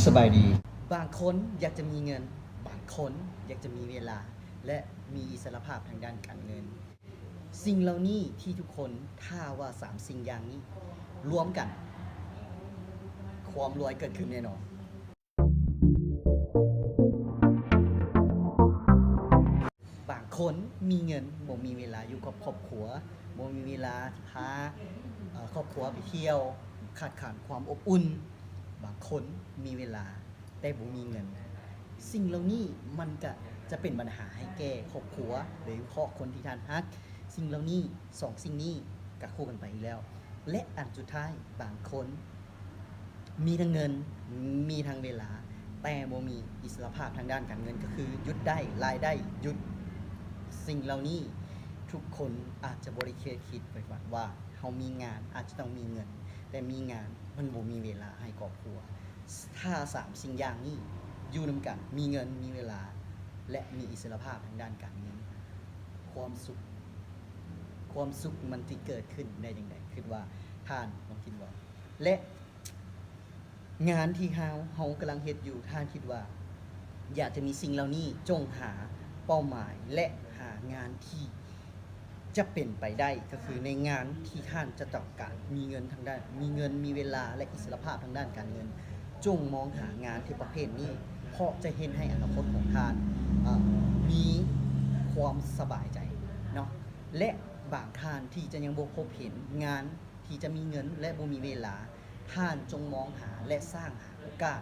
ສະບາຍດີ. ບາງຄົນຢາກຈະມີເງິນ, ບາງຄົນຢາກຈະມີເວລາ ແລະ ມີອິດສະຫຼະພາບທາງດ້ານການເງິນ. ສິ່ງເຫຼົ່ານີ້ທີ່ທຸກຄົນ ຖ້າວ່າສາມສິ່ງຢ່າງນີ້ລວມກັນ, ຄວາມລວຍເກີດຂຶ້ນແນ່ນອນ. ບາງຄົນມີເງິນ ບໍ່ມີເວລາຢູ່ກັບຄອບຄົວ, ບໍ່ມີເວລາພາ ເອີ ຄອບຄົວໄປທ່ຽວ, ຂາດຂານຄວາມອົບອຸ່ນ. ບາງຄົນມີເວລາ ແຕ່ບໍ່ມີເງິນ. ສິ່ງເຫຼົ່ານີ້ມັນກະຈະເປັນບັນຫາໃຫ້ແກ່ຄອບຄົວ ໂດຍສະເພາະຄົນທີ່ທ່ານຮັກ. ສິ່ງເຫຼົ່ານີ້ ສອງສິ່ງນີ້ກະຄູ່ກັນໄປຢູ່ແລ້ວ. ແລະ ອັນສຸດທ້າຍ ບາງຄົນມີທັງເງິນ ມີທັງເວລາ ແຕ່ບໍ່ມີອິດສະຫຼະພາບທາງດ້ານການເງິນ, ກໍຄືຢຸດໄດ້ ລາຍໄດ້ຢຸດ. ສິ່ງເຫຼົ່ານີ້ທຸກຄົນອາດຈະບໍ່ໄດ້ເຄີຍຄິດໄປຝັນວ່າ ເຮົາມີງານອາດຈະຕ້ອງມີເງິນ, ແຕ່ມີງານມັນບໍ່ມີເວລາໃຫ້ຄອບຄົວ. ຖ້າສາມສິ່ງຢ່າງນີ້ຢູ່ນຳກັນ, ມີເງິນ, ມີເວລາ ແລະ ມີອິດສະຫຼະພາບທາງດ້ານການເງິນ, ຄວາມສຸກ ຄວາມສຸກມັນຊິເກີດຂຶ້ນໄດ້ຈັ່ງໃດ? ຄິດວ່າທ່ານລອງຄິດເບິ່ງ. ແລະ ງານທີ່ເຮົາ ເຮົາກຳລັງເຮັດຢູ່, ທ່ານຄິດວ່າຢາກຈະມີສິ່ງເຫຼົ່ານີ້, ຈົ່ງຫາເປົ້າໝາຍ ແລະ ຫາງານທີ່ ຈະເປັນໄປໄດ້ ກໍຄືໃນງານທີ່ທ່ານຈະຕ້ອງການມີເງິນທາງດ້ານ ມີເງິນ ມີເວລາ ແລະ ອິດສະຫຼະພາບທາງດ້ານການເງິນ. ຈົ່ງມອງຫາງານທີ່ປະເພດນີ້ ເພາະຈະເຮັດໃຫ້ອະນາຄົດຂອງທ່ານ ເອີ ມີຄວາມສະບາຍໃຈເນາະ. ແລະ ບາງທ່ານທີ່ຈະຍັງບໍ່ພົບເຫັນງານທີ່ຈະມີເງິນ ແລະ ບໍ່ມີເວລາ, ທ່ານຈົ່ງມອງຫາ ແລະ ສ້າງຫາໂອກາດ.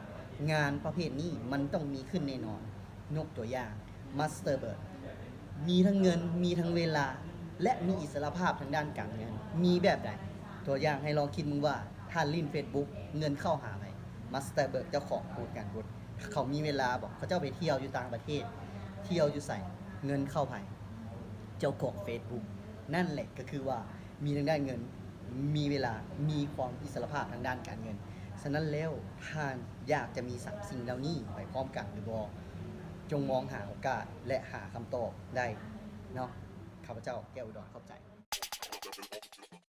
ງານປະເພດນີ້ມັນຕ້ອງມີຂຶ້ນແນ່ນອນ. ຍົກຕົວຢ່າງ ມາສເຕີເບີກ ມີທັງເງິນ ມີທັງເວລາ ແລະ ມີອິດສະຫຼະພາບທາງດ້ານການເງິນ. ມີແບບໃດ? ຕົວຢ່າງໃຫ້ລອງຄິດເບິ່ງວ່າ ທ່ານຫຼິ້ນເຟສບຸກ ເງິນເຂົ້າຫາໃຜ? ມາສເຕີເບີກ ເຈົ້າຂອງພູດງານບຸດ. ເຂົາມີເວລາບໍ່? ເຂົາເຈົ້າໄປທ່ຽວຢູ່ຕ່າງປະເທດ. ທ່ຽວຢູ່ໃສ? ເງິນເຂົ້າໃຜ? ເຈົ້າຂອງເຟສບຸກ. ນັ້ນແຫຼະກໍຄືວ່າ ມີທັງດ້ານເງິນ, ມີເວລາ, ມີຄວາມອິດສະຫຼະພາບທາງດ້ານການເງິນ. ສະນັ້ນແລ້ວ, ທ່ານຢາກຈະມີສາມສິ່ງເຫຼົ່ານີ້ໄປພ້ອມກັນຫຼືບໍ່? ຈົ່ງມອງຫາໂອກາດ ແລະ ຫາຄຳຕອບໄດ້ເນາະ. ຂ້າພະເຈົ້າ ແກ້ວອຸດອນ ຂອບໃຈ.